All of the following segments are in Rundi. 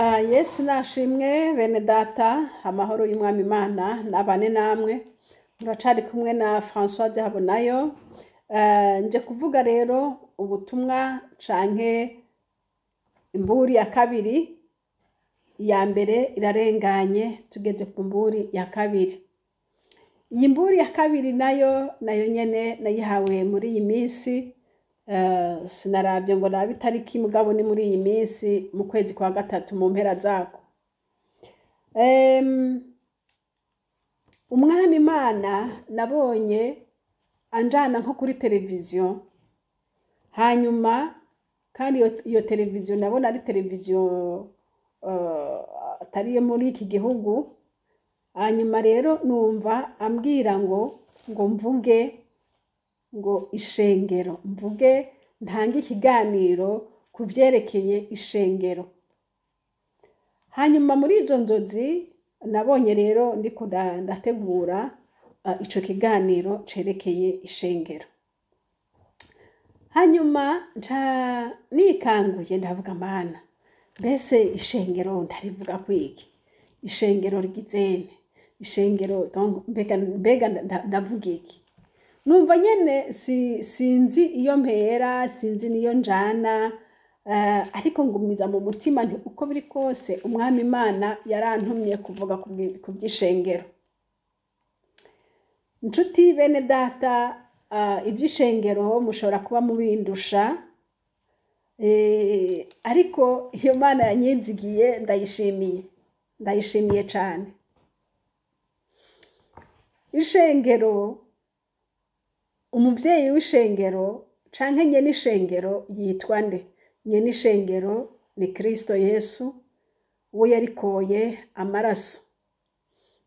Yesu nashimwe bene data, amahoro y'Umwami Imana nabane namwe. Muracari kumwe na Françoise Habonayo. Nje kuvuga rero ubutumwa canke imburi ya kabiri. Iya mbere irarenganye, tugeze ku mburi ya kabiri. Iyi mburi ya kabiri nayo nyene nayihawe muri iyi minsi. Sinaravye ngo nabe itariki, mugabo ni muri iyi minsi mu kwezi kwa gatatu mu mpera zako. Umwami Imana nabonye anjana nko kuri televiziyo, hanyuma kandi iyo televiziyo nabona ari televiziyo atari iyo muri iki gihugu. Hanyuma rero numva ambwira ngo mvuge ngo ishengero, mvuge ntange ikiganiro ku vyerekeye ishengero. Hanyuma muri izo nzozi nabonye rero ndiko ndategura ico kiganiro cerekeye ishengero. Hanyuma nca nikanguye ndavuga: "Mana, mbese ishengero ndarivuga kwiki? Ishengero rigizene ishengero donc mbega ndavuga iki?" Numva nyene sinzi iyo mpera, sinzi niyo njana, ariko ngumiza mu mutima nti uko biri kose Umwami Imana yarantumye kuvuga ku vy'ishengero. Nshuti bene data, ivy'ishengero mushobora kuba mubindusha, ariko iyo Mana yanyizigiye ndayishimiye, ndayishimiye cane. Ishengero, umuvyeyi w'ishengero canke nyene ishengero yitwa nde? Nyene ishengero ni Kristo Yesu, we yarikoye amaraso,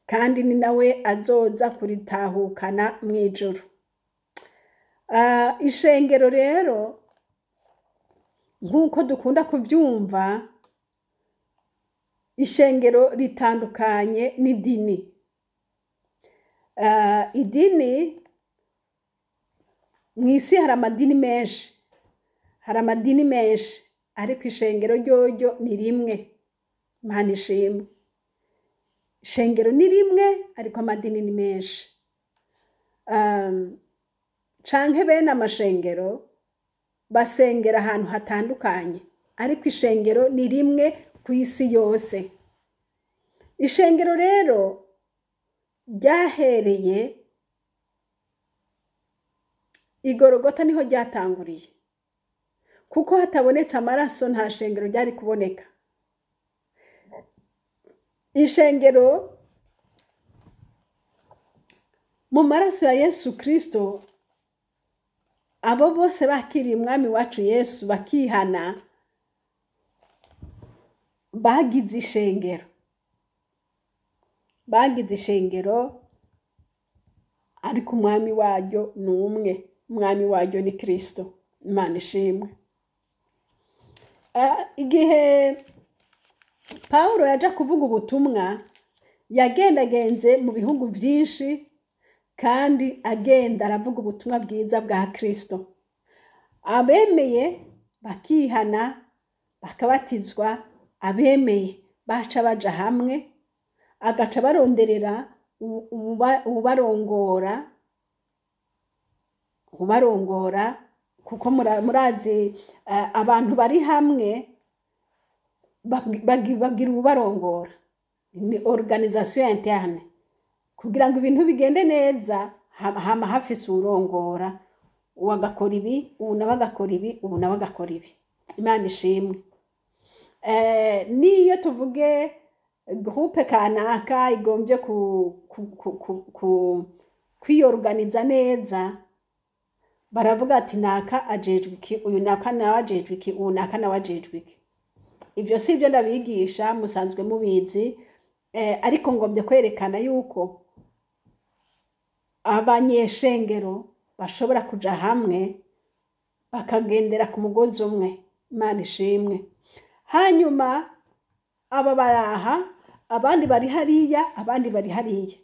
kandi ni nawe azoza kuritahukana mw'ijuru. Ishengero rero nk'uko dukunda kuvyumva, ishengero ritandukanye n'idini. Idini mw'isi hari amadini menshi, hari amadini menshi, ariko ishengero ryoryo ni rimwe. Imana ishimwe. Ishengero ni rimwe, ariko amadini ni menshi. Canke bene amashengero basengera ahantu hatandukanye, ariko ishengero ni rimwe kw'isi yose. Ishengero rero ryahereye Igorogota, niho ryatanguriye, kuko hatabonetse amaraso nta shengero ryari kuboneka. Ishengero mu maraso ya Yesu Kristo, abo bose bakiriye Umwami wacu Yesu bakihana bagize ishengero, bagize ishengero, ariko umwami waryo ni umwe, umwami waryo ni Kristo. Imana ishimwe. Igihe Pawulo yaja kuvuga ubutumwa, yagendagenze mu bihugu vyinshi kandi agenda aravuga ubutumwa bwiza bwa Kristo. Abemeye bakihana bakabatizwa, abemeye baca baja hamwe, agaca baronderera ubarongora, kuko murazi abantu bari hamwe bagira ubarongora, ni organisation interne. Kugira ngo ibintu bigende neza hama hafise uwurongora, uwo agakora ibi, uwu nawe agakora ibi, uwu nawe agakora ibi. Imana ishimwe. Niyo tuvuge groupe kanaka igombye kwiyorganiza neza, baravuga ati naka ajejwe iki, uyu naka nawe ajejwe iki, uyu naka nawe ajejwe iki. Ivyo si ibyo ndabigisha, musanzwe mubizi, ariko ngombye kwerekana yuko abanyeshengero bashobora kuja hamwe bakagendera ku mugozi umwe. Imana ishimwe. Hanyuma aba baraha, abandi bari hariya, abandi bari hariya.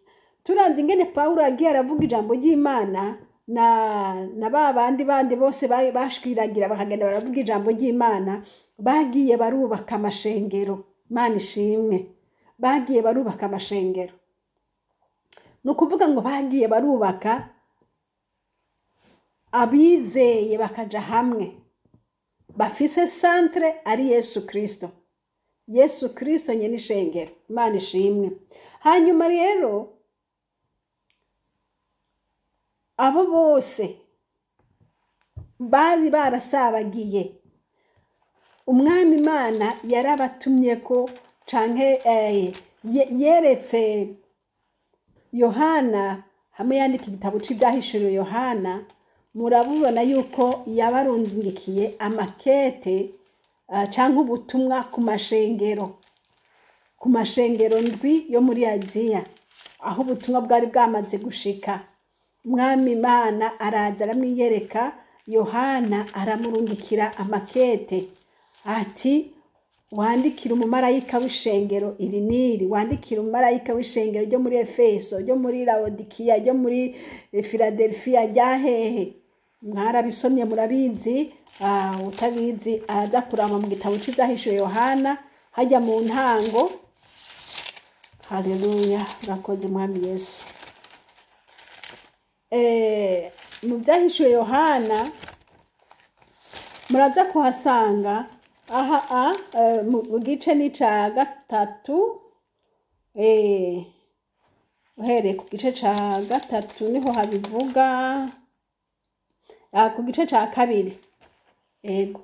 Turavye ingene Pawulo yagiye aravuga ijambo ry'Imana na ba bandi bose bashwiragira bakagenda baravuga ijambo ry'Imana, bagiye barubaka amashengero. Imana ishimwe. Bagiye barubaka amashengero, ni ukuvuga ngo bagiye barubaka abizeye bakaja hamwe, bafise centre ari Yesu Kristo, Yesu Kristo nyene ishengero. Imana ishimwe. Hanyuma rero abo bose bari barasabagiye, Umwami Imana yarabatumye ko canke yeretse Yohana hamwe yandika igitabo c'Ivyahishuriwe Yohana, murabubona yuko yabarungikiye amakete canke ubutumwa ku mashengero, ku mashengero ndwi yo muri Aziya, aho ubutumwa bwari bwamaze gushika. Umwami Imana araza aramwiyereka Yohana, aramurungikira amakete ati wandikira umumarayika w'ishengero iri n'iri, wandikira umumarayika w'ishengero ryo muri Efeso, ryo muri Laodikiya, ryo muri Filadelfiya, rya hehe. Mwarabisomye, murabizi. Utabizi araza kuraba mu gitabo c'Ivyahishuwe Yohana hajya mu ntango. Haleluya, urakoze Mwami Yesu. Mu Vyahishuwe Yohana muraza kuhasanga aha mu gice ni ca 3, uhereye ku gice ca 3 niho habivuga, ku gice ca 2, ego,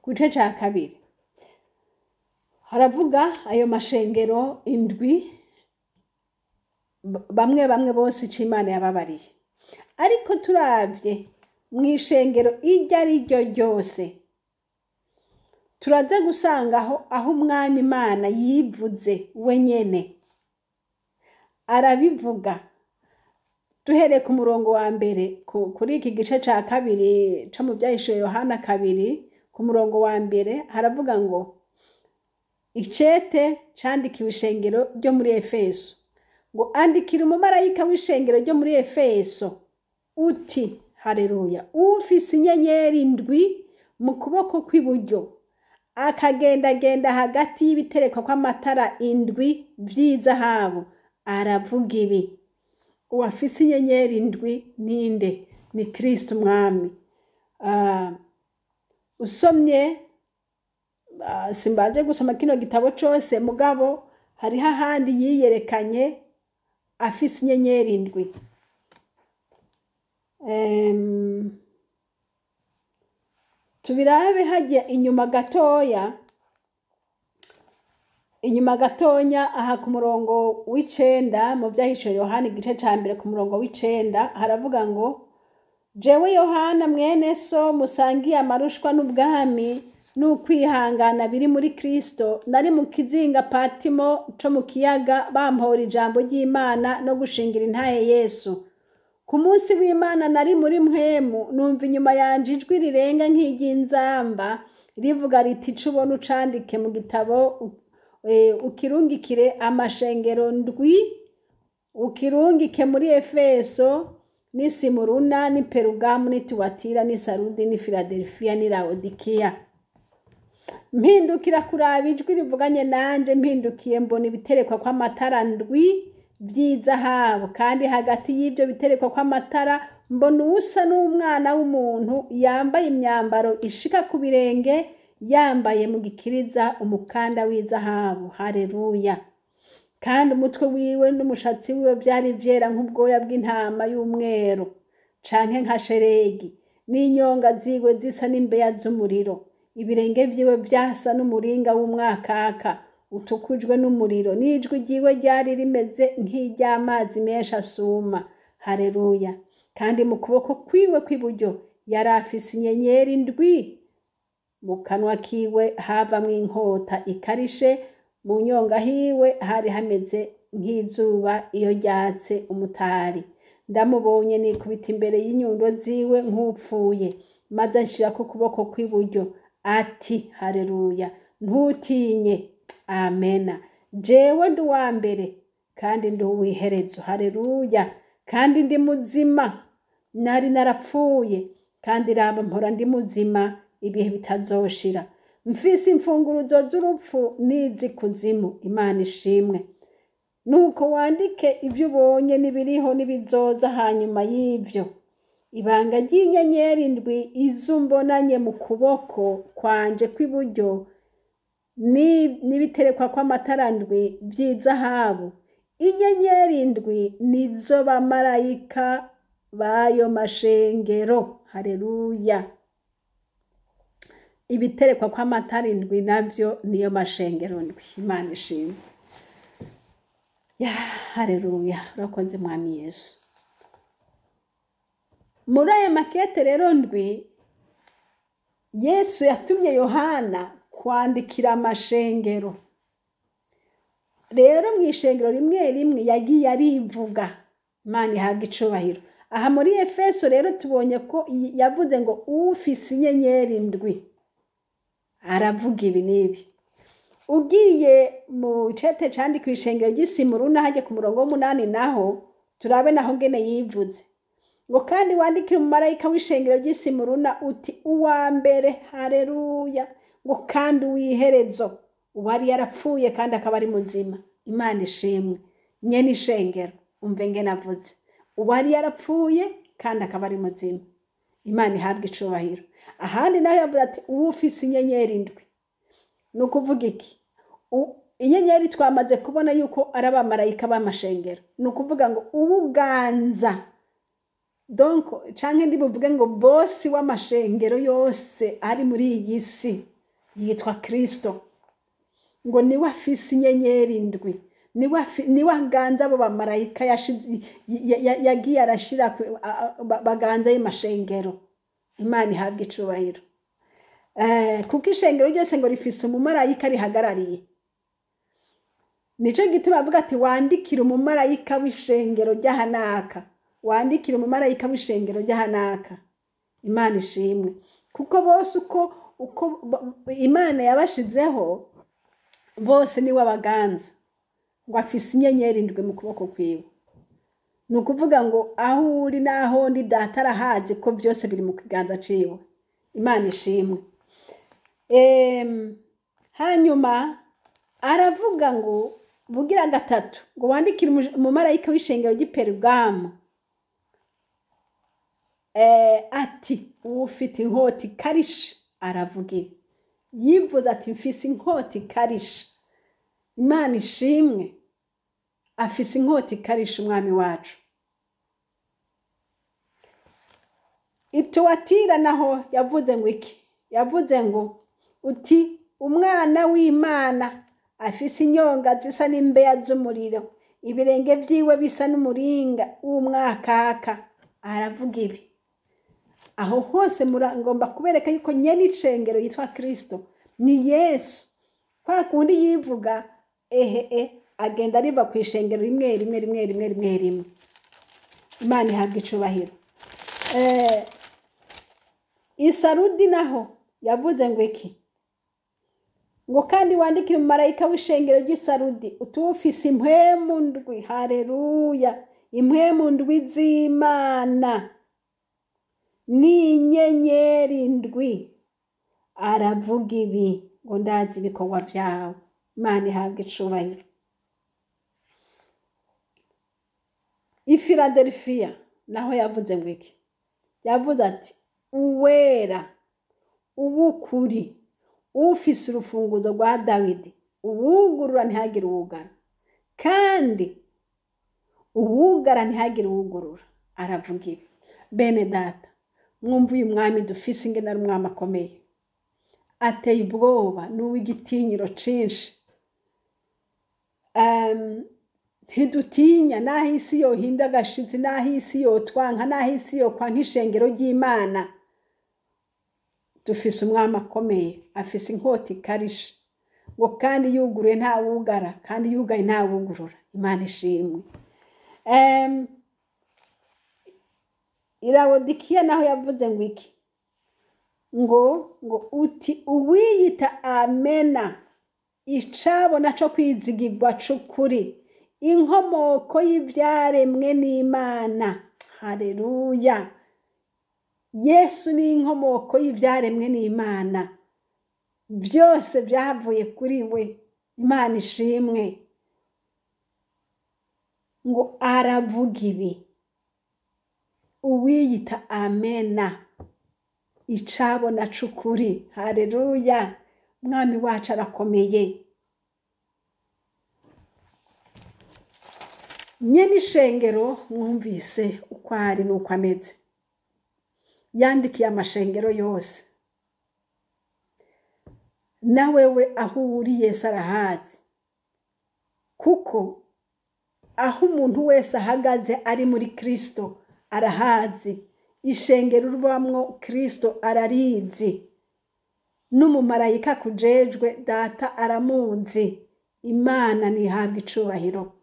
ku gice ca 2 haravuga ayo mashengero indwi, bamwe bamwe bose ico Imana yababariye. Ariko turavye mw'ishengero iryo ari ryo ryose, turaza gusangaho aho Umwami Imana yivuze we nyene arabivuga. Duhereye ku murongo wa mbere kuri iki gice ca 2 co mu Vyahishuwe Yohana 2, ku murongo wa mbere haravuga ngo icete candikiwe ishengero ryo muri Efeso, ngo andikira umumarayika w'ishengero ryo muri Efeso uti, haleluya, ufise inyenyeri ndwi mu kuboko kw'iburyo, akagendagenda hagati y'ibiterekwa kw'amatara indwi vy'izahabu, aravuga ibi. Uwafise inyenyeri ndwi ninde? Ni Kristo Umwami. Usomye, simbaje gusoma kino gitabo cose, mugabo hariho ahandi yiyerekanye afise inyenyeri ndwi. Tubirabe hajya inyuma gatoya, inyuma gatonya aha ku murongo w'9 mu Vyahishuwe Yohana igice ca 1 ku murongo w'9 haravuga ngo jewe Yohana mwene so musangiye amarushwa n'ubwami n'ukwihangana biri muri Kristo, nari mu kizinga Patimo co mu kiyaga, bampora ijambo ry'Imana no gushingira intahe Yesu. Ku munsi w'Imana nari muri mpwemu, numva inyuma yanje ijwi rirenga nk'iry'inzamba rivuga riti ico ubona ucandike mu gitabo, ukirungikire amashengero ndwi, ukirungike muri Efeso n'i Simuruna n'i Perugamu n'i Tuwatira n'i Sarudi n'i Filadelfiya n'i Laodikiya. Mpindukira kuraba ijwi rivuganye nanje, mpindukiye mbona ibiterekwa kw'amatara ndwi vy'izahabu, kandi hagati y'ivyo biterekwa kw'amatara mbona uwusa n'umwana w'umuntu, yambaye imyambaro ishika ku birenge, yambaye mu gikiriza umukanda w'izahabu. Haleluya. Kandi umutwe wiwe n'umushatsi wiwe vyari vyera nk'ubwoya bw'intama y'umweru canke nka sheregi, n'inyonga ziwe zisa n'imbeya z'umuriro, ibirenge vyiwe vyasa n'umuringa w'umwakaka utukujwe n'umuriro, n'ijwi ryiwe ryari rimeze nk'iry'amazi menshi asuma. Haleluya. Kandi mu kuboko kwiwe kw'iburyo yari afise inyenyeri ndwi, mu kanwa kiwe havamwo inkota ikarishe, mu nyonga hiwe hari hameze nk'izuba iyo ryatse umutari. Ndamubonye nikubita imbere y'inyundo ziwe nk'upfuye, maze anshirako ukuboko kw'iburyo ati haleluya, ntutinye, amena, jewe ndi uwa mbere kandi ndi uw'iherezo. Haleluya. Kandi ndi muzima, nari narapfuye, kandi raba mpora ndi muzima ibihe bitazoshira. Mfise imfunguruzo z'urupfu n'iz'ikuzimu. Imana ishimwe. Nuko wandike ibyo ubonye n'ibiriho n'ibizoza hanyuma y'ibyo. Ibanga ry'inyenyeri ndwi izo mbonanye mu kuboko kwanje kw'iburyo n'ibiterekwa kw'amatara ndwi by'izahabu. Inyenyeri ndwi nizo bamarayika b'ayo mashengero. Haleluya. Ibiterekwa kw'amatara indwi navyo niyo mashengero ndwi. Imana ishimwe. Ya, haleluya. Urakoze Mwami Yesu. Muri aya makete rero ndwi, Yesu yatumye Yohana kwandikira amashengero. Rero mu ishengero rimwe rimwe yagiye arivuga. Imana ihabwa icubahiro. Aha muri Efeso rero tubonye ko yavuze ngo ufise inyenyeri ndwi aravuga ibi n'ibi. Ugiye mu cete candikwa ishengero ry'Isimuruna hajya ku murongo w'umunani, naho turabe naho ngene yivuze ngo kandi wandikire umumarayika w'ishengero ry'Isimuruna uti uwa mbere, haleluya, ngo kandi uw'iherezo, uwari yarapfuye kandi akaba ari muzima. Imana ishimwe. Nyene ishengero, umve ngene avuze, uwari yarapfuye kandi akaba ari muzima. Imana ihabwa icubahiro. Ahandi naho yavuze ati uwufise inyenyeri ndwi. Ni ukuvuga iki? Inyenyeri twamaze kubona yuko ari abamarayika b'amashengero. Ni ukuvuga ngo ubuganza, donc canke ndibuvuge ngo bosi w'amashengero yose ari muri iyi si yitwa Kristo. Ngo niwe afise inyenyeri ndwi, niwe aganza abo bamarayika yagiye arashira baganza y'amashengero. Imana ihabwa icubahiro. Kuko ishengero ryose ngo rifise umumarayika rihagarariye. Nico gituma avuga ati wandikire umumarayika w'ishengero ry'ahanaka, wandikire umumarayika w'ishengero ry'ahanaka. Imana ishimwe. Kuko bose uko Imana yabashizeho bose niwe abaganza. Ngo afise inyenyeri ndwi mu kuboko kwiwe. Ni ukuvuga ngo aho uri n'aho ndi Data arahazi ko byose biri mu kiganza ciwe. Imana ishimwe. Hanyuma aravuga ngo bugira gatatu ngo wandikire umumarayika w'ishengero ry'i Perugamo, ati ufite inkota ikarishe aravuga ibi. Yivuze ati mfise inkota ikarishe. Imana ishimwe. Afise inkota ikarishe umwami wacu. Ituwatira naho yavuze ngo iki? Yavuze ngo uti umwana w'Imana afise inyonga zisa n'imbeya z'umuriro, ibirenge vyiwe bisa n'umuringa w'umwakaka. Aravuga ibi. Aho hose ngomba kubereka yuko nyene icengero yitwa Kristo ni Yesu. Kwa kundi yivuga ehe agenda ariva ku ishengero rimwe rimwe rimwe rimwe rimwe rimwe. Imana ihabwa icubahiro. Isarudi naho yavuze ngo iki? Ngo kandi wandikire umumarayika w'ishengero ry'Isarudi utufise impwemu ndwi, haleluya, impwemu ndwi z'Imana n'inyenyeri ndwi. Aravuga ibi ngo ndazi ibikorwa byawe. Imana ihabwa icubahiro. I Filadelfiya naho yavuze ngo iki? Yavuze ati uwera, uw'ukuri, ufise urufunguzo rwa Dawidi, uwugurura ntihagire uwugara, kandi uwugara ntihagire uwugurura. Aravuga ibi. Bene data, mwumva uyu mwami dufise ingene ari umwami akomeye, ateye ubwoba, n'uw'igitinyiro cinshi. Ntidutinya naho isi yohinda agashitsi, naho isi yotwanka, naho isi yokwanka ishengero ry'Imana. Dufise umwami akomeye, afise inkota ikarishe, ngo kandi yuguruye ntawugara, kandi yugaye ntawugurura. Imana ishimwe. Irawodikiya naho yavuze ngo iki? Ngo uti uwiyita amena, icabona co kwizigirwa c'ukuri, inkomoko y'ivyaremwe n'Imana. Haleluya. Yesu ni inkomoko y'ivyaremwe n'Imana. Byose byavuye kuri we. Imana ishimwe. Ngo aravuga ibi, uwiyita Amena, icabona c'ukuri. Haleluya! Umwami wacu arakomeye. Nyene ishengero mwumvise uko ari n'uko ameze, yandikiye amashengero yose. Na wewe aho uri Yesu arahazi, kuko aho umuntu wese ahagaze ari muri Kristo arahazi. Ishengero rubamwo Kristo ararizi, n'umumarayika kujejwe Data aramuzi. Imana ntihabwa icubahiro.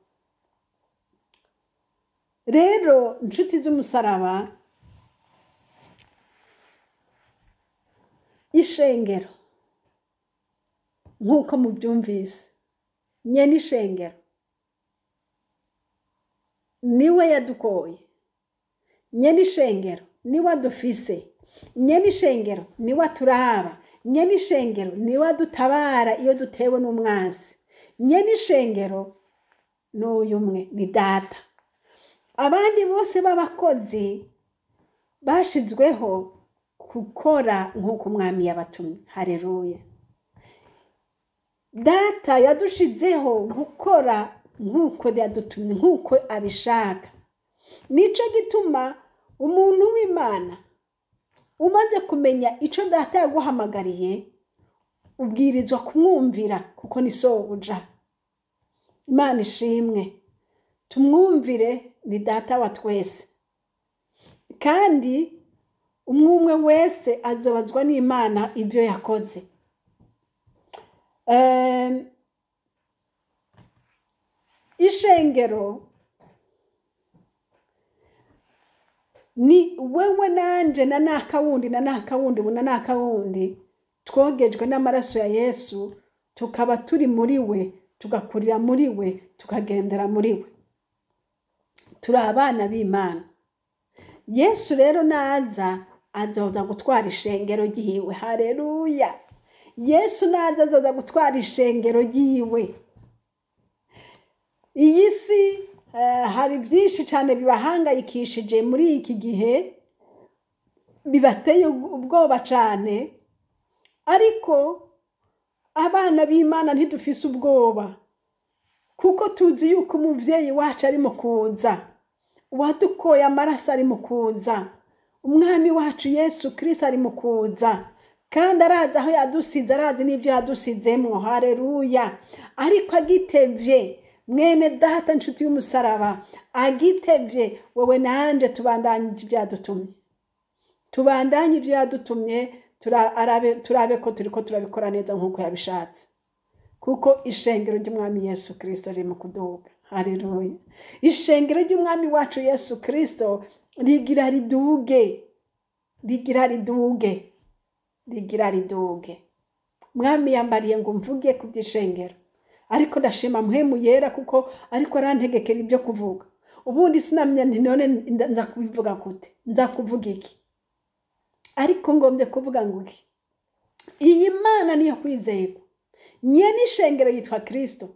Rero nshuti z'umusaraba, ishengero nk'uko mubyumvise, nyene ishengero niwe yadukoye, nyene ishengero niwe adufise, nyene ishengero niwe aturaba, nyene ishengero niwe adutabara iyo dutewe n'umwansi, nyene ishengero n'uyu umwe ni Data. Abandi bose b'abakozi bashizweho gukora nk'uko umwami yabatumye. Haleluya! Data yadushizeho gukora nk'uko yadutumye, nk'uko abishaka. Nico gituma umuntu w'Imana umaze kumenya ico Data yaguhamagariye, ubwirizwa kumwumvira, kuko ni sobuja. Imana ishimwe, tumwumvire, ni Data wa twese. Kandi umwe wese azobazwa n'Imana ibyo yakoze. Ishengero ni wewe nanje na nakawundi na nakawundi na nakawundi, twogejwe n'amaraso ya Yesu, tukaba turi muri we, tugakurira muri we, tukagendera muri we. Turi abana b'Imana. Yesu rero naza azoza gutwara ishengero ryiwe. Haleluya! Yesu naza azoza gutwara ishengero ryiwe. Iyi si hari byinshi cyane bibahangayikishije muri iki gihe, bibateye ubwoba cyane, ariko abana b'Imana ntidufise ubwoba, kuko tuzi yuko umuvyeyi wacu ari mu kuza, uwadukoye amaraso ari mu kuza, umwami wacu Yesu Kristo ari mu kuza, kandi arazi aho yadusize, arazi n'ibyo yadusizemwo. Haleluya! Ariko agitevye, mwene Data nshuti y'umusaraba, agitevye, wewe nanje tubandanye ibyo yadutumye, tubandanye ibyo yadutumye, turabe ko turiko turabikora neza nk'uko yabishatse, kuko ishengero ry'umwami Yesu Kristo riri mu kuduga. Haleluya! Ishengero ry'umwami wacu Yesu Kristo rigira riduge, rigira riduge, rigira riduge. Mwami yambariye ngo mvuge ku by'ishengero, ariko ndashima Mpwemu Yera kuko ariko arantegekera ibyo kuvuga. Ubundi sinamenya nti none nza kubivuga gute, nza kuvuga iki? Ariko ngombye kuvuga ngo iki: iyi Mana niyo kwizerwa. Nyene ishengero yitwa Kristo,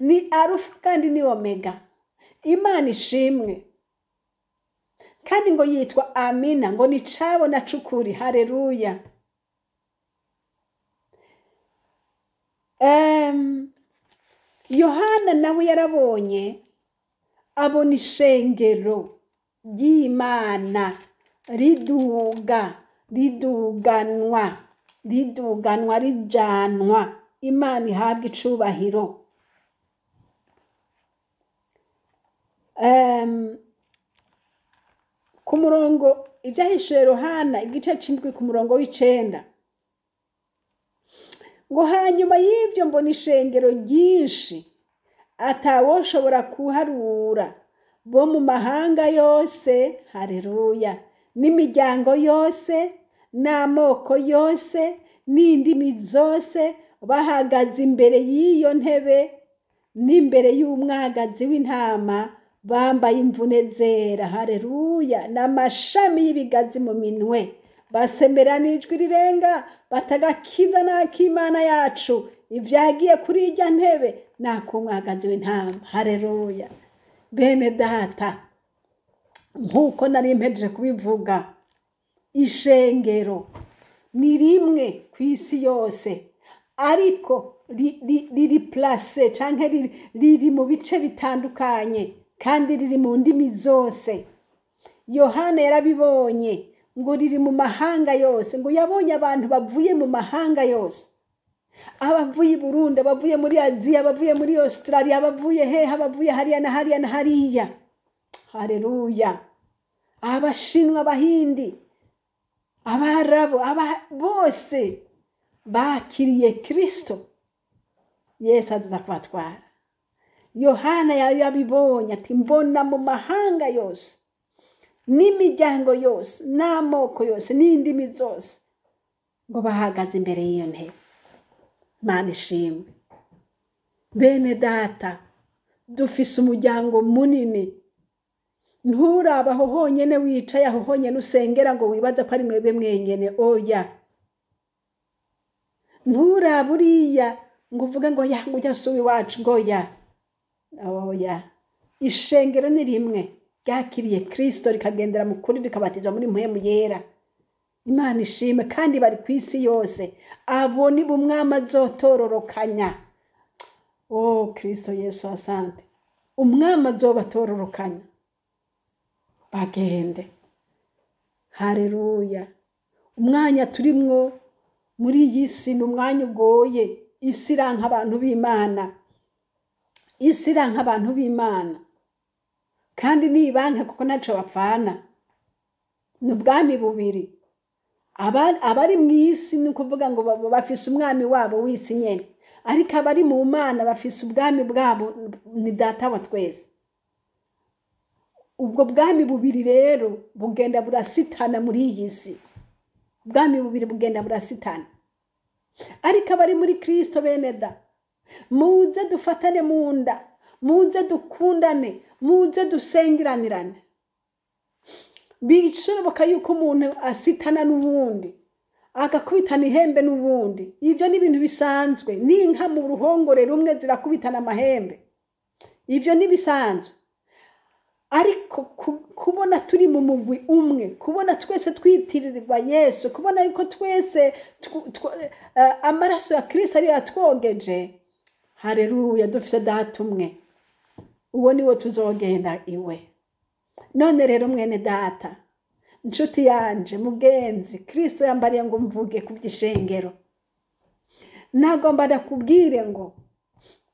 ni Arufa kandi ni Omega. Imana ishimwe. Kandi ngo yitwa Amina, ngo ni cabona c'ukuri. Haleluya! Yohana nawe yarabonye, abona ishengero ry'Imana riduga, riduganwa, riduganwa, rijanwa. Imana ihabwa icubahiro. Ku murongo ibyahishuwe Yohana igice c'indwi ku murongo w'icenda, ngo hanyuma y'ibyo mbona ishengero ryinshi atawoshobora kuharura, bo mu mahanga yose, haleluya, n'imiryango yose, n'amoko yose, n'indimi zose, bahagaze imbere y'iyo ntebe n'imbere y'umwagazi w'intama, bambaye imvune zera, haleluya, n'amashami y'ibigazi mu minwe, basemera n'ijwi rirenga Batagakiza n'ak'Imana yacu, ibyagiye kuri ijya ntebe n'ak'umwagazi w'intama. Hareruya! Bene data, nk'uko nari mpejeje kubivuga, ishengero ni rimwe ku isi yose, ariko riri place canke riri mu bice bitandukanye, kandi riri mu ndimi zose. Yohana yarabibonye ngo riri mu mahanga yose, ngo yabonye abantu bavuye mu mahanga yose, abavuye i Burundi, abavuye muri Aziya, abavuye muri Australia, abavuye hehe, abavuye hariya na hariya na hariya. Haleluya! Abashinwa, Abahindi, Abarabu, bose bakiriye Kristo. Yesu aza kubatwara. Yohana yari yabibonye ati mbona mu mahanga yose n'imiryango yose n'amoko yose n'indimi zose, ngo bahagaze imbere y'iyo ntebe. Mana ishimwe! Bene data, dufise umuryango munini. Nturaba aho honyene wicaye, aho honyene usengera, ngo wibaze ko ari mwebwe mwenyene. Oya, nturaba uriya ngo uvuge ngo ya, ngo ujya suba iwacu, ngo ya. Oya, ishengero ni rimwe ryakiriye Kristo, rikagendera mu kuri, rikabatizwa muri mpwemu yera. Imana ishimwe! Kandi bari ku isi yose. Abo ni bumwami azotororokanya. Oh Kristo Yesu, asante! Umwami azobatororokanya bagende. Hareruya! Umwanya turimwo muri iyi si ni umwanya ugoye. Isi iranka abantu b'Imana, isi iranka abantu b'Imana, kandi nibanke kuko ntaco bapfana. Ni ubwami bubiri. Abari mu isi ni ukuvuga ngo bafise umwami wabo w'isi nyene, ariko abari mu Mana bafise ubwami bwabo, ni Data wa twese. Ubwo bwami bubiri rero bugenda burasitana muri iyi si, ubwami bubiri bugenda burasitana. Ariko abari muri Kristo, bene da, muze dufatane mu nda, muze dukundane, muze dusengeranirane. Bishoboka yuko umuntu asitana n'uwundi, agakubitana ihembe n'uwundi. Ibyo ni ibintu bisanzwe. N'inka mu ruhongore rumwe zirakubitana amahembe, ibyo ni bisanzwe. Ariko kubona turi mu mugwi umwe, kubona twese twitirirwa Yesu, kubona yuko twese amaraso ya Kristo ariyo yatwogeje. Hareruya! Dufise Data umwe, uwo niwo tuzogenda iwe. None rero mwene data, inshuti yanje, mugenzi, Kristo yambariye ngo mvuge ku by'ishengero. Nagomba ndakubwire ngo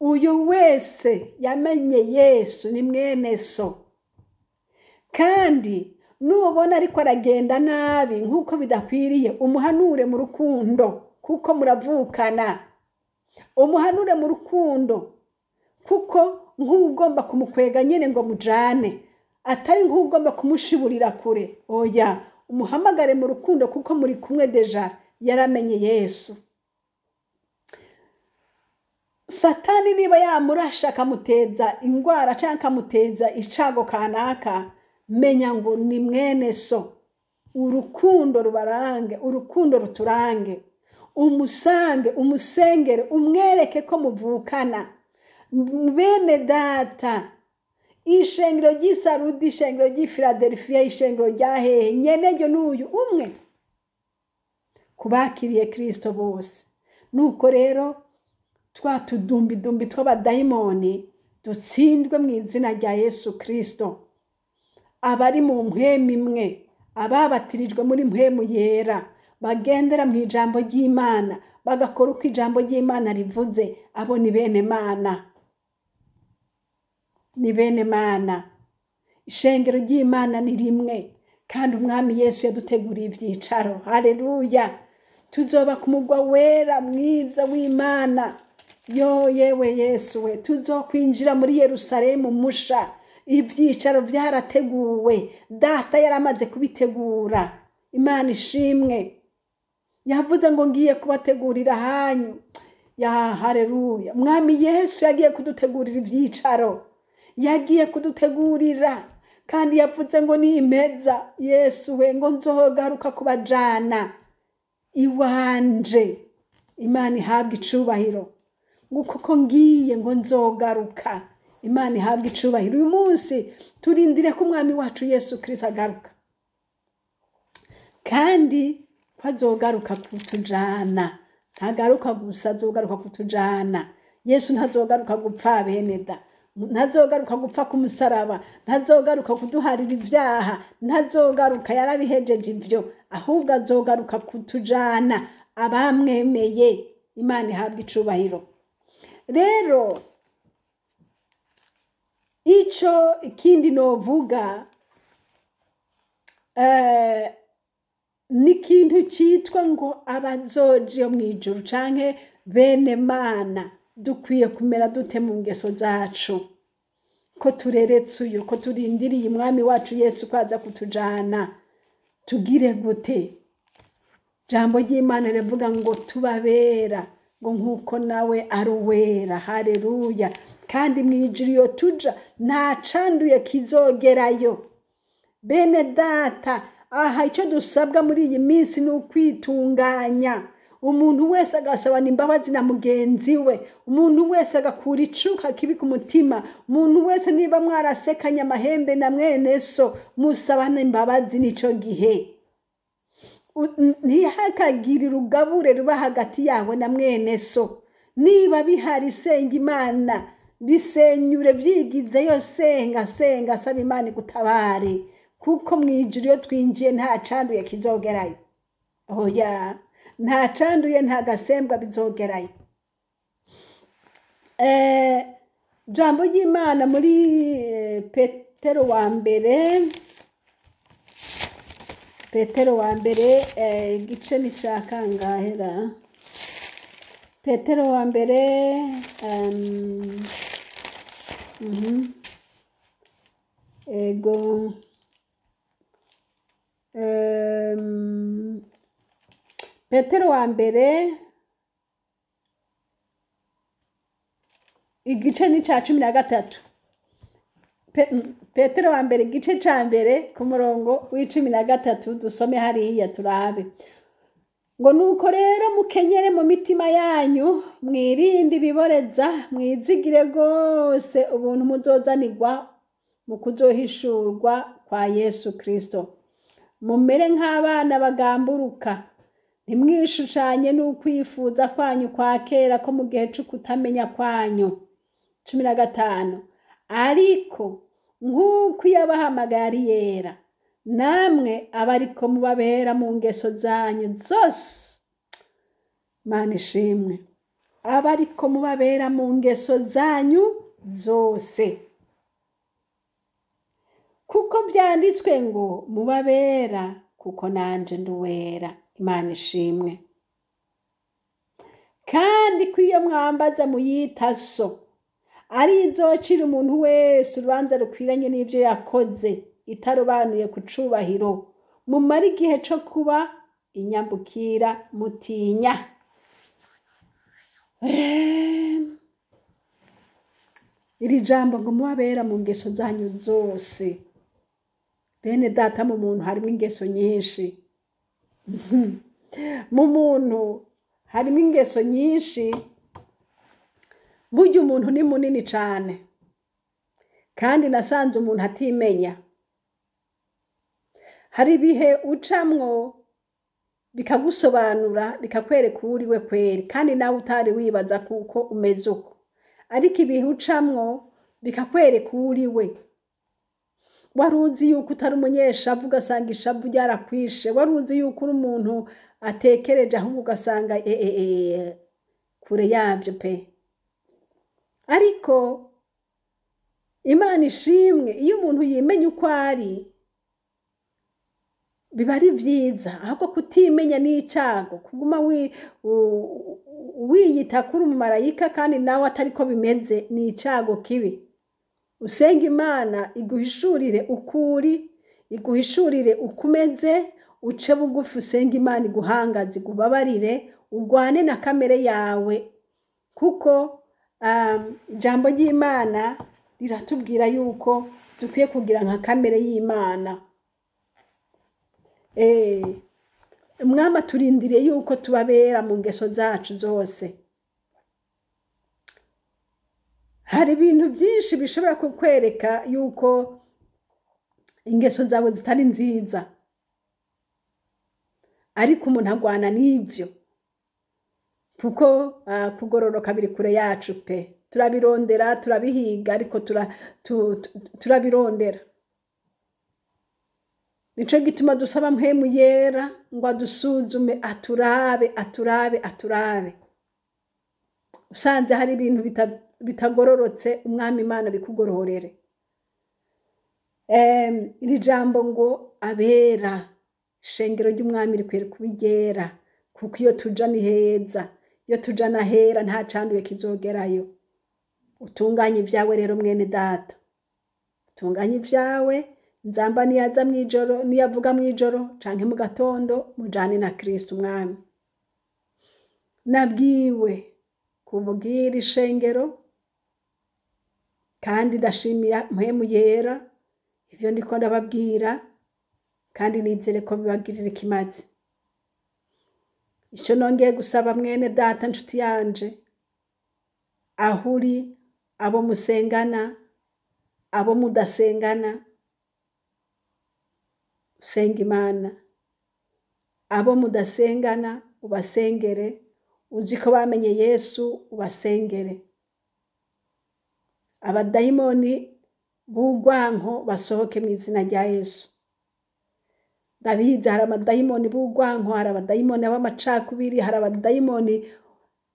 uyu wese yamenye Yesu ni mwene so, kandi nubona ariko aragenda nabi nk'uko bidakwiriye, umuhanure mu rukundo kuko muravukana. Umuhanure mu rukundo kuko nk'ugomba kumukwega nyine ngo mujane, atari nk'ugomba kumushiburira kure. Oya, umuhamagare mu rukundo kuko muri kumwe déjà, yaramenye Yesu. Satani niba yamurasha akamuteza indwara cyangwa akamuteza icago kanaka, menya ngo ni mwene so. Urukundo rubarange, urukundo ruturange. Umusange, umusengere, umwereke ko muvukana. Bene data, ishengero ry'Isarudi, ishengero ry'i Philadelphia, ishengero rya hehe, nyene ryo n'uyu umwe kubakiriye Kristo bose. Nuko rero twa tudumbidumbi tw'abadayimoni dutsindwe mu izina rya Yesu Kristo. Abari mu mpwemu imwe, ababatirijwe muri mpwemu yera, bagendera mu ijambo ry'Imana, bagakora uko ijambo ry'Imana rivuze, abo ni bene Mana, ni bene Mana. Ishengero ry'Imana ni rimwe, kandi Umwami Yesu yaduteguriye ibyicaro. Haleluya! Tuzoba ku mugwa wera mwiza w'Imana. Yo yewe Yesu we, tuzokwinjira muri Yerusalemu musha. Ibyicaro byarateguwe, Data yaramaze kubitegura. Imana ishimwe! Yavuze ngo ngiye kubategurira ahanyu. Ya haleluya! Mwami Yesu yagiye kudutegurira ibyicaro, yagiye kudutegurira, kandi yavuze ngo nimpeza, Yesu we, ngo nzogaruka kubajana. iwanje. Imana ihabwa icubahiro, ngo kuko ngiye ngo nzogaruka. Imana ihabwa icubahiro. Uyu munsi turindire ko Umwami wacu Yesu Kristo agaruka, kandi ko azogaruka kutujana. Ntagaruka gusa, azogaruka kutujana. Yesu ntazogaruka gupfa, bene da, ntazogaruka gupfa ku musaraba, ntazogaruka kuduharira ibyaha, ntazogaruka, yarabihejeje ibyo, ahubwo azogaruka kutujana abamwemeye. Imana ihabwa icubahiro. Rero ico ikindi novuga ni ikintu cyitwa ngo abazoja iyo mw'ijuru canke bene Mana, dukwiye kumera dute mu ngeso zacu, ko tureretse uyu, ko turindiriye Umwami wacu Yesu ko aza kutujana, tugire gute? Jambo ry'Imana rivuga ngo tubabera ngo nk'uko nawe ari uwera. Haleluya! Kandi mw'ijuru iyo tuja nta canduye kizogerayo. Bene data, aha icyo dusabwa muri iyi minsi ni ukwitunganya, umuntu wese agasabana imbabazi na mugenzi we, umuntu wese agakura icuka kibi ku mutima, umuntu wese niba mwarasekanye amahembe na mwene so, musabane imbabazi. Nico gihe ntihakagire urugabure ruba hagati yawe na mwene so. Niba bihari, senga Imana bisenyure, byigizeyo, senga, senga, saba Imana igutabare, kuko mu ijuru iyo twinjiye nta canduye kizogerayo. Oya, nta canduye, nta gasembwa bizogerayo. Jambo ry'Imana muri Petero wa mbere, Petero wa mbere, igice ni ca kangahera? Petero wa mbere, ego, Petero wa mbere igice ni ca 13. Petero wa mbere igice ca mbere ku murongo w'13, dusome hariya turabe. Ngo nuko rero mukenyere mu mitima yanyu, mwirinde ibiboreza, mwizigire rwose ubuntu muzozanirwa mu kuzohishurwa kwa Yesu Kristo. Mumere nk'abana bagamburuka, ntimwishushanye n'ukwifuza kwanyu kwa kera ko mu gihe c'ukutamenya kwanyu. 15, ariko nk'uko iyabahamagaye ari yera, namwe abariko mubabera mu ngeso zanyu zose. Mana ishimwe, abariko mubabera mu ngeso zanyu zose, kuko byanditswe ngo mubabera kuko nanje nduwera. Imana ishimwe. Kandi ko iyo mwambaza muyita so, ari izocira umuntu wese urubanza rukwiranye n'ibyo yakoze, itarobanuye ku cubahiro, mumare igihe co kuba inyambukira mutinya. Iri jambo ngo mubabera mu ngeso zanyu zose, bene data, mu muntu harimo ingeso nyinshi, mu muntu harimo ingeso nyinshi. Burya umuntu ni munini cane, kandi nasanze umuntu atimenya. Hari ibihe ucamwo bikagusobanura, bikakwereka uwo uriwe kweri, kandi nawe utari wibaza kuko umeze uko, ariko ibihe ucamwo bikakwereka uwo uriwe. Wari uzi yuko utari umunyeshavu, ugasanga ishavu ryarakwishe. Wari uzi yuko uri umuntu atekereje, ahubwo ugasanga kure yabyo pe. Ariko Imana ishimwe, iyo umuntu yimenya uko ari biba ari byiza, ahubwo kutimenya ni icyago, kuguma wiyita kuri umumarayika kandi nawe atari ko bimeze ni icyago kibi. Usenga Imana iguhishurire uko uri, iguhishurire uko umeze, uce bugufi usenge Imana iguhangaze, igubabarire, urwane na kamere yawe, kuko ijambo ry'Imana riratubwira yuko dukwiye kugira nka kamere y'Imana. Umwami aturindiriye yuko tubabera mu ngeso zacu zose. Hari ibintu byinshi bishobora kukwereka yuko ingeso zawe zitari nziza, ariko umuntu agwana n'ibyo, kuko kugororoka biri kure yacu pe. Turabirondera, turabihiga, ariko turabirondera. Nico gituma dusaba Mpwemu Yera ngo adusuzume, aturabe, aturabe, aturabe. Usanze hari ibintu bitagororotse, Umwami Imana bikugororere. Iri jambo ngo abera, ishengero ry'Umwami rikwiye kuba iryera, kuko iyo tuja ni heza, iyo tuja n'ahera nta canduye kizogerayo. Utunganye ibyawe rero mwene data, utunganye ibyawe. Nzamba niyaza mw'ijoro, niyavuga mw'ijoro canke mu gatondo, mujane na Kristo Umwami. Nabwiwe kubwira ishengero, kandi ndashimira Mpwemu Yera ivyo ndiko ndababwira, kandi nizere ko bibagirira ikimazi. Ico nongeye gusaba mwene data nshuti yanje, aho uri, abo musengana, abo mudasengana, usenga Imana. Abo mudasengana ubasengere, uzi ko bamenye Yesu ubasengere. Abadayimoni b'urwanko basohoke mu izina rya Yesu. Ndabizi hari abadayimoni b'urwanko, hari abadayimoni b'amacakubiri, hari abadayimoni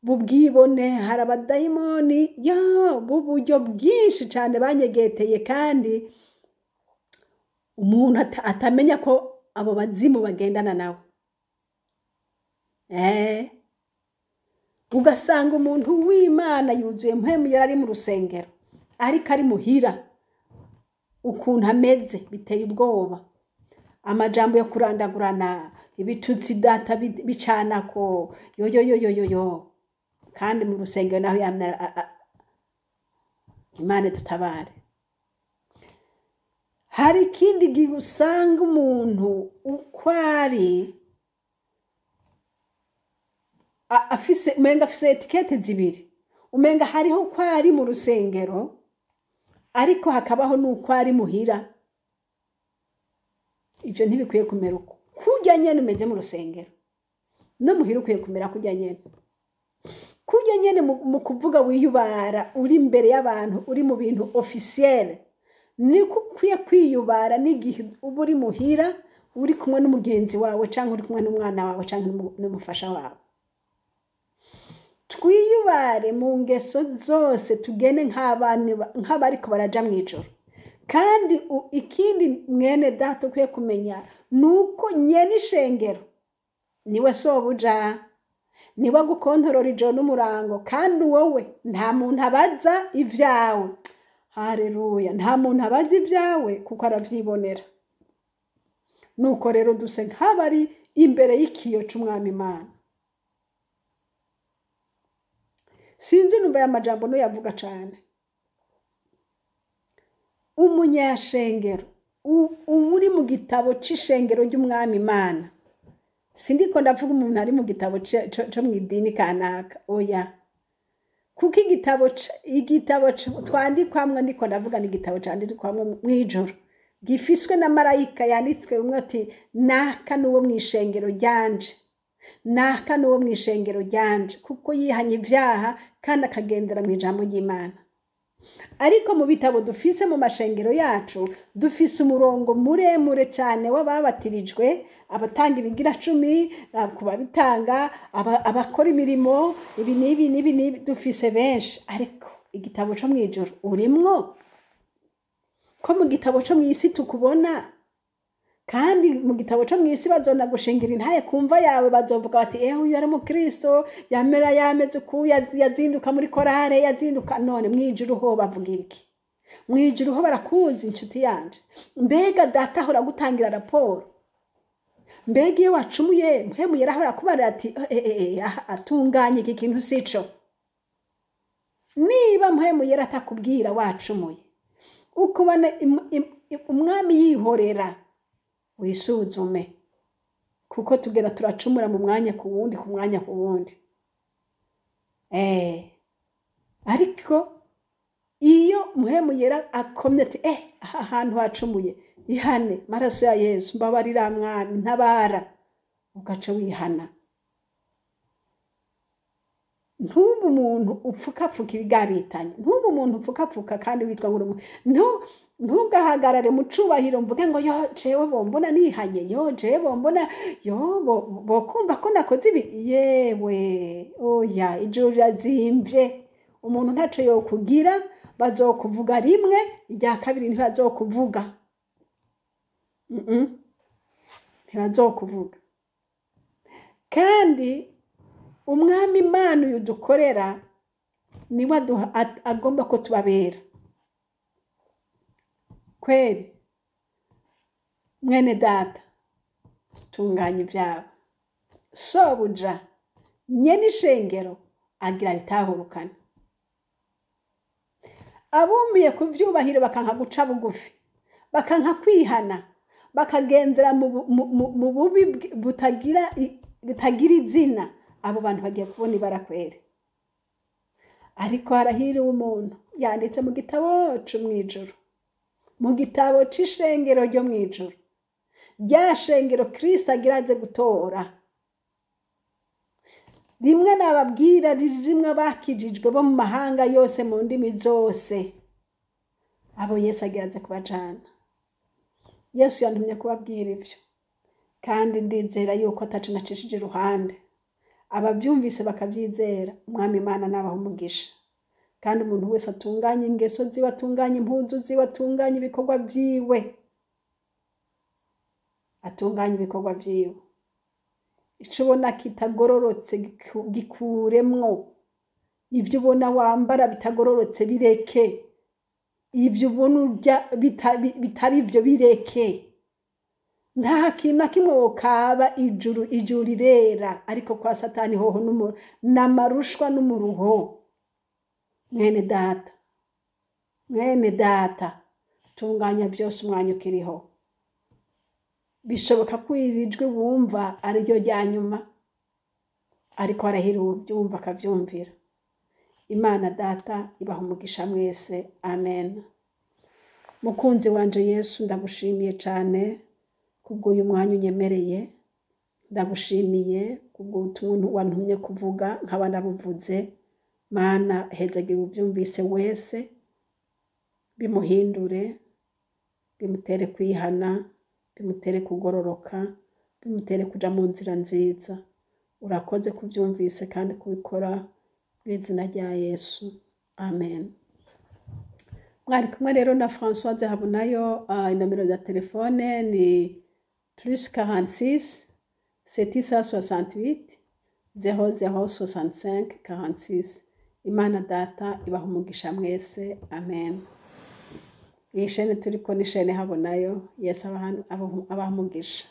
b'ubwibone, hari abadayimoni b'uburyo bwinshi cyane banyegeteye, kandi umuntu atamenya ko abo bazimu bagendana nawe. Ugasanga umuntu w'Imana yuzuye Mpwemu Yera ari mu rusengero, ariko ari muhira, ukuntu ameze biteye ubwoba. Amajambo yo kurandagurana, ibitutsi data bicanako, yo yo yo yo yo yo. Kandi mu rusengero naho yamye Imana idutabare. Hari ikindi gihe usanga umuntu uko ari afise, umenga afise etikete zibiri, umenga hariho uko ari mu rusengero, ariko hakabaho n'uko ari muhira. Ivyo ntibikwiye kumera uko. Kurya nyene umeze mu rusengero, no muhira ukwiye kumera kurya nyene. Kurya nyene mu kuvuga wiyubara uri imbere y'abantu, uri mu bintu officiel, niko ukwiye kwiyubara n'igihe uba uri muhira, uri kumwe n'umugenzi wawe, canke uri kumwe n'umwana wawe, canke n'umufasha wawe. Twiyubare mu ngeso zose, tugende nk'abariko baraja mw'ijoro. Kandi ikindi mwene data ukwiye kumenya nuko nyene ishengero niwe sobuja, niwe agukontorora ijoro n'umurango, kandi wowe nta muntu abaza ivyawe. Haleluya, nta muntu abaza ivyawe kuko aravyibonera. Nuko rero duse nk'abari imbere y'ikiyo c'Umwami Imana. Sinzi numva aya majambo nuyavuga cane. Umunyashengero uri mu gitabo c'ishengero ry'Umwami Imana, sindiko ndavuga umuntu ari mu gitabo co mw'idini kanaka, oya, kuko igitabo twandikwamwo, ndiko ndavuga ni igitabo candikwamwo mw'ijoro, gifiswe na marayika, yanditswe umwe ati naka n'uwo mw'ishengero ryanje, naka n'uwo mw'ishengero ryanje, kuko yihanye ivyaha kandi akagendera mw'ijambo ry'Imana. Ariko mu bitabo dufise mu mashengero yacu, dufise umurongo muremure cane w'ababatirijwe, abatanga ibigira cumi, ku babitanga, abakora imirimo, ibi n'ibi n'ibi n'ibi, dufise benshi. Ariko igitabo co mw'ijoro urimwo, ko mu gitabo co mw'isi tukubona, kandi mu gitabo co mw'isi bazona gushingira intaye kumva yawe, bazovuga bati uyu ari umukristo, yamera yameze uku, yazinduka muri korale, yazinduka. None mw'ijuru ho bavuga iki? Mw'ijuru ho barakuzi inshuti yanje. Mbega data ahora gutangira raporo? Mbega iyo wacumuye Mpwemu Yera ahora kubarira ati atunganye iki kintu sico? Niba Mpwemu Yera atakubwira wacumuye, ukubona Umwami yihorera, wisuzume, kuko Kuko tugera turacumura mu mwanya ku wundi, ku mwanya ku wundi. Ariko iyo Mpwemu Yera akomye ati aha hantu hacumuye, ihane, maraso ya Yesu, mbabarira mwami, ntabara, ugaca wihana. Ntube umuntu upfukapfuka ibigabitanye, ntube umuntu upfukapfuka kandi witwa ngo uri ntugahagarare mu cubahiro mvuge ngo yo jewe bombona nihanye, yo jewe bombona, yo bokumva ko nakoze ibi. Yewe, oya, ijuru rirazimvye. Umuntu ntaco yokugira, bazokuvuga rimwe, irya kabiri ntibazokuvuga. Ntibazokuvuga. Kandi umwami Imana uyu dukorera niwe agomba ko tubabera kweri. Mwene data, tunganya ibyawe. Sobuja nyene ishengero agira ritahurukana. Abumiye ku vyubahiro bakanka guca bugufi, bakanka kwihana, bakagendera mu bubi butagira izina, abo bantu bagiye kubona ibara kweri. Ariko harahiriwe umuntu yanditse mu gitabo co mw'ijuru, mu gitabo c'ishengero ryo mw'ijuru, rya shengero Kristo agira aze gutora. Rimwe nababwira, rimwe abakijijwe bo mu mahanga yose, mu ndimi zose, abo Yesu agira aze kubajana. Yesu yantumye kubabwira ivyo, kandi ndizera yuko ataco nacishije iruhande. Abavyumvise bakavyizera, Umwami Imana nabaha umugisha. Kandi umuntu wese atunganye ingeso ziwe, atunganye impuzu ziwe, atunganye ibikorwa vyiwe, atunganye ibikorwa vyiwe. Ico ubona kitagororotse gikuremwo. Ivyo ubona wambara bitagororotse bireke. Ivyo ubona urya bitari ivyo bireke. Nta kintu na kimwe wokaba ijuru, ijuru rirera, ariko kwa Satani hoho n'amarushwa n'umuruho. Mwene data, mwene data, tunganya vyose umwanya ukiriho. Bishoboka ko iri jwi wumva ariryo rya nyuma, ariko arahira uwubyumva akavyumvira. Imana data ibaha umugisha mwese, amen. Mukunzi wanje Yesu, ndagushimiye cane kubw'uyu mwanya unyemereye, ndagushimiye kubw'ubutumwa wantumye kuvuga nkaba ndabuvuze. Mana, hezagira uwuvyumvise wese, bimuhindure, bimutere kwihana, bimutere kugororoka, bimutere kuja mu nzira nziza. Urakoze kuvyumvise kandi kubikora mu izina rya Yesu, amen. Mwari kumwe rero na Françoise Habonayo. Inomero za telefone ni plus 46 768 00 65 46. Imana data ibaha umugisha mwese, amen. Iyi shene turiko ni shene Habonayo. Yesu abaha umugisha.